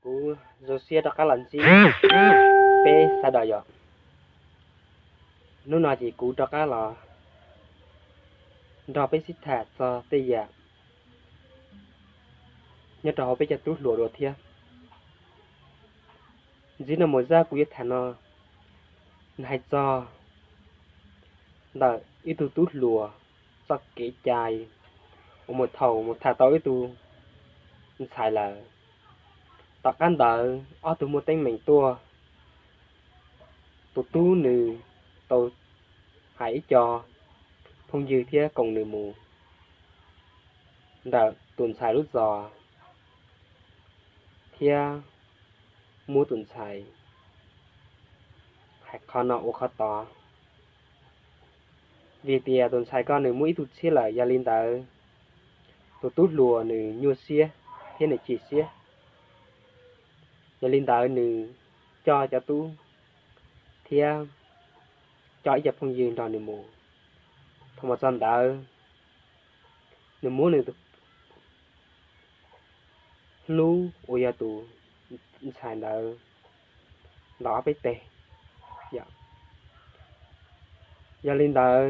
Kuv zoo siab rov qab los ntsib peb sawv daws yom. Hnub no ces kuv rov qab los nrog peb sib tham txog tej yam nyob rau hauv peb cov tub hluas dua thiab. Ntxiv no mus zaj kuv yuav tham no, nws hais txog ntawm ib tug tub hluas txoj kev cai uas mus thaum mus tham tau ib tug ntxhais lawm, tom qab ntawd ob tug muaj teeb meem tuaj, tus tub nws tau hais ib co phooj ywg thiab koom nws mus ntawm tus ntxhais lub zos thiab muab tus ntxhais hais qhov no ua qhov tod. Vim tias tus ntxhais ko nws muaj ib tug txhiab lawm, yog li ntawd tus tub hluas nws nyuaj siab thiab nws chim siab. Yog li ntawd nws coj cov tub thiab coj ib co phooj ywg nrog nws mus. Thaum mus txog ntawd, nws muab nws tus hlub uas yog tus ntxhais ntawd ntaus ob peb teg. Yog li ntawd,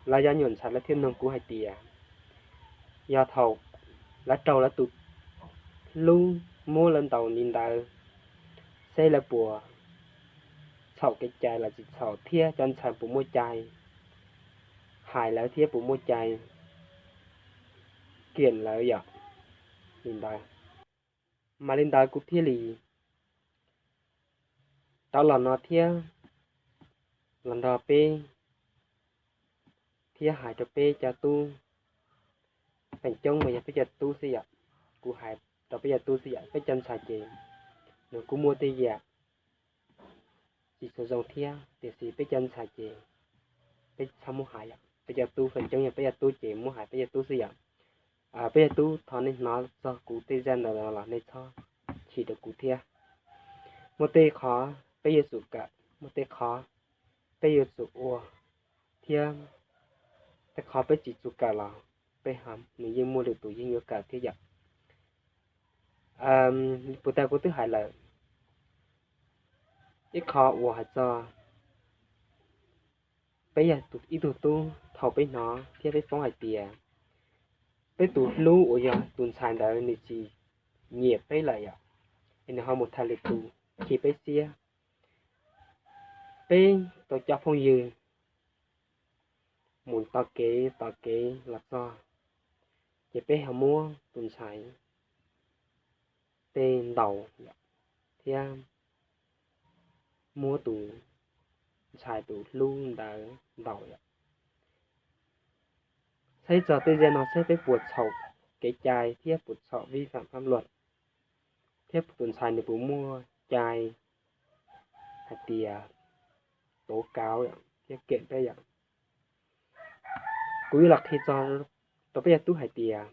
lawv cov me nyuam ntxhais lawv thiaj nug kuv hais tias, yog thaum lawv raug lawv tus hlub muab lawv ntaus li ntawd, seb lawv puas txhaum kev cai los tsis txhaum thiab cov ntxhais puas muaj cai hais lawv thiab puas muaj cai kiam lawv yom. Li ntawd, mas li ntawd kuv thiaj li rov los no thiab los nrog peb thiab hais rau peb cov tub, feem coob mas yog peb cov tub xwb yom. Kuv hais rau peb cov tub xwb yom, peb cov ntxhais ces nws kuj muaj tej yam tsis tshua zoo thiab, tiam sis peb cov ntxhais ces peb txhob muab hais yom. Peb cov tub, feem coob yog peb cov tub ces muab hais peb cov tub xwb yom. Peb cov tub, thov nej hnov txog kuv tej zaj ntawd los nej txhob chim rau kuv thiab. Muaj tej qhov peb yuav tsum kawm, muaj tej qhov peb yuav tsum ua, thiab tej qhov peb tsis txuas kawm los peb, nws yeej muaj lwm tus yeej yuav kawm thiab yom. Puas tas kuv twb hais lawm, ib qho uas hais txog peb yog ib tug tub, thaum peb hnov thiab peb paub hais tias peb tus hlub uas yog tus ntxhais ntawd nws tsis nyiam peb lawm yom, es nws ho mus tham lwm tus khi peb siab. Peb tau coj phooj ywg mus tom kev tom kev los txog, ces peb ho muab tus ntxhais tej ntaus thiab muab tus ntxhais tus hlub ntawd ntaus yom. Saib txog tej zaj no saib peb puas txhaum kev cai thiab puas txhaum vi phạm pháp luật, thiab tus ntxhais nws puas muaj cai hais tias tố cáo thiab kem peb yom. Kuv yuav los qhia txog rau peb cov tub hais tias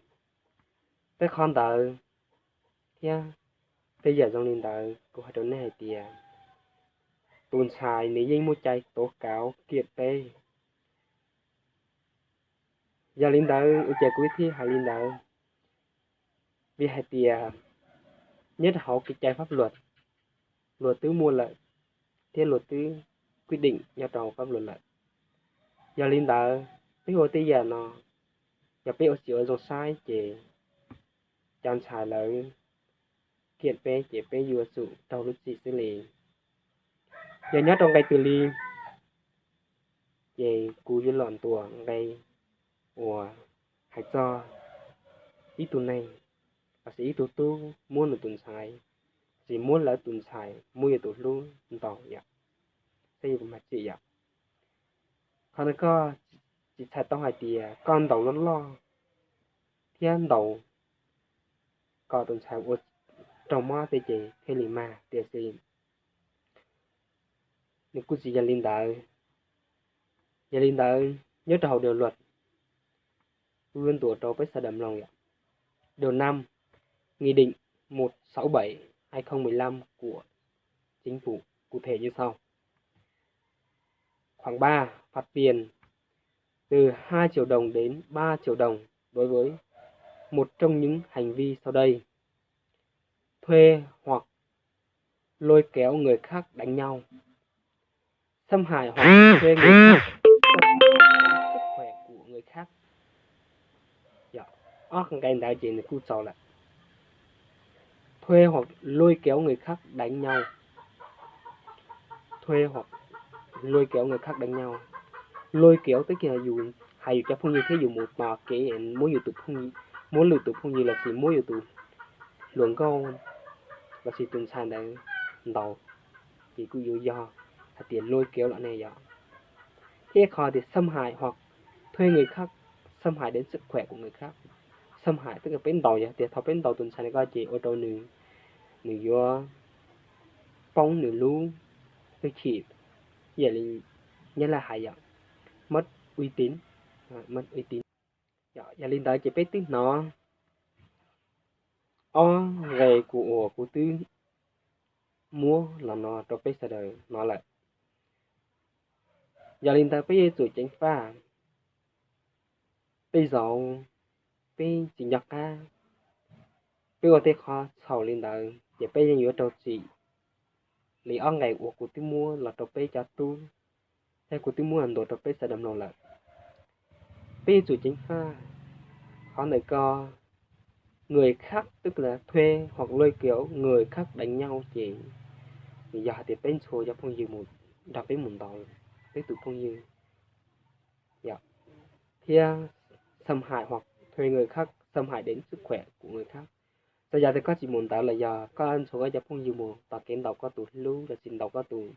tej qhov ntawd thiab tej yam zoo li ntawd, kuv hais rau nej hais tias tus ntxhais nws yeej muaj cai tố cáo kem peb. Yog li ntawd ua cas kuv thiaj hais li ntawd? Vim hais tias nyob rau hauv kev cai pháp luật, luật twb muaj lawm, thiab luật twb quy định nyob rau hauv pháp luật lawm. Yog li ntawd peb ua tej yam no, yog peb ua tsis ua zoo saib ces cov ntxhais lawv kem peb ces peb yuav tsum raug lub txim xwb li. Yog nyob rau nqe twg li, ces kuv yuav los ntuas nqe uas hais txog ib tug neeg, los sis ib tug tub muab nws tus ntxhais, los sis muab lawv tus ntxhais, muab yus tus hlub ntaus yom, saib yus puas mag txim yom. Qhov no koj tsis txhais tau hais tias koj ntaus loj loj thiab ntaus kom tus ntxhais ua raug mob tej ces thiaj li mag, tiam sis nws kuj tsis yog li ntawd. Yog li ntawd, nyob rau hauv điều luật, kuv yuav ntuas rau peb sawv daws mloog yom. Điều năm, Nghị định một sáu bảy hai không mười lăm của Chính phủ, cụ thể như sau. Khoảng ba, phạt tiền từ hai triệu đồng đến ba triệu đồng đối với một trong những hành vi sau đây: thuê hoặc lôi kéo người khác đánh nhau, xâm hại hoặc thuê người khác, xâm hại đến sức khỏe của người khác. Ob nqe ntawd ces nws kuj txaus lawm. Thuê hoặc lôi kéo người khác đánh nhau. Thuê hoặc lôi kéo người khác đánh nhau. Lôi kéo tức là yus hais yus cov phooj ywg thiab yus mus tos kev muab yus tus phooj ywg, muab lwm tus phooj ywg lossis muab yus tus hluas nkauj lossis tus ntxhais ntawd ntaus, ces kuj yuav yog hais tias lôi kéo los ne yom. Thiab qhov tias xâm hại hoặc thuê người khác xâm hại đến sức khỏe của người khác. Xâm hại tức là peb ntaus, yog tias thaum peb ntaus tus ntxhais no ko ces ua rau nws, nws yuav poob nws lub hwj chim, yam li Nyab Laj hais yom, mất uy tín, mất uy tín. Yog li ntawd ces peb twb hnov ob nqe kuv uas kuv twb muab los no rau peb sawv daws hnov lawm. Yog li ntawd peb yuav tsum ceev faj. Tej zaum peb tsis nco qab, peb ua tej qhov txhaum li ntawd ces peb yeej yuav raug txim li ob nqe uas kuv twb muab los rau peb cov tub, thiab kuv twb muab ntuas rau peb sawv daws mloog lawm. Peb yuav tsum ceev faj. Qhov ntawm ko, người khác tức là thuê hoặc lôi kéo người khác đánh nhau ces yog hais tias peb ntxhua cov phooj ywg mus nrog peb mus ntaus peb tus phooj ywg, thiab xâm hại hoặc thuê người khác xâm hại đến sức khỏe của người khác. Txawm yog tias koj tsis mus ntaus los yog koj ntxhua koj cov phooj ywg mus tos kev ntaus koj tus hlub lossis ntaus koj tus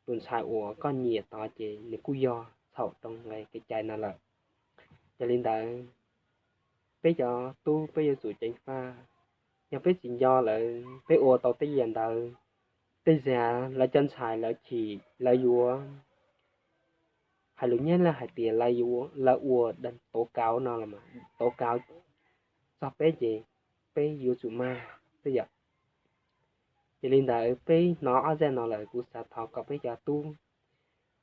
tus ntxhais uas koj nyiam tod ces nws kuj yog txhaum rau nqe kev cai no lawm. Yog li ntawd, peb cov tub peb yuav tsum ceev faj. Yog peb tsis nco lawm, peb ua tau tej yam ntawd, tej zaum lawv cov ntxhais lawv chim, lawv yuav, hais lus Nyab Laj hais tias lawv ua tố cáo no los mas tố cáo txog peb ces peb yuav tsum mag xwb yom. Yog li ntawd peb hnov ob zaj no lawm kuv xav thov kom peb cov tub,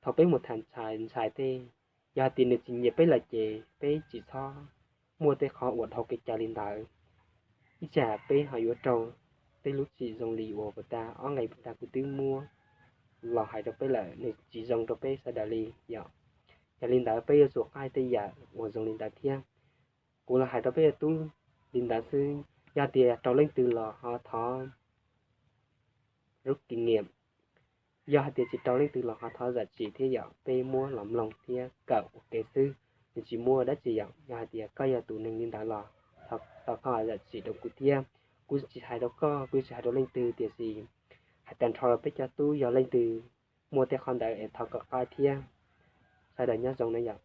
thaum peb mus tham ntxhais tej, yog hais tias nws tsis nyiam peb lawm ces peb tsis txhob muaj tej qhov uas dhau kev cai li ntawd. Ib tsam peb ho yuav raug tej lub txim zoo li uas puag ta ob nqe puag ta kuv twb muab los hais rau peb lawm, nws tsis zoo rau peb sawv daws li yom. Yog li ntawd peb yuav tsum qaij tej yam uas zoo li ntawd thiab. Kuv los hais rau peb cov tub li ntawd xwb, yog tias raug leej twg los ho thov rub kinh nghiệm. Yog hais tias tsis raug leej twg los ho thov zam txim thiab yom, peb muab los mloog thiab kawm ua ke xwb, nws tsis muaj dab tsi yom. Yog hais tias koj yog tus neeg li ntawd los thov koj zam txim rau kuv thiab. Kuv tsis hais rau koj, kuv tsis hais rau leej twg, tiam sis hais tag nrho rau peb cov tub, yog leej twg muaj tej qhov ntawd es thov kom qaij thiab. Sawv daws nyob zoo na yom.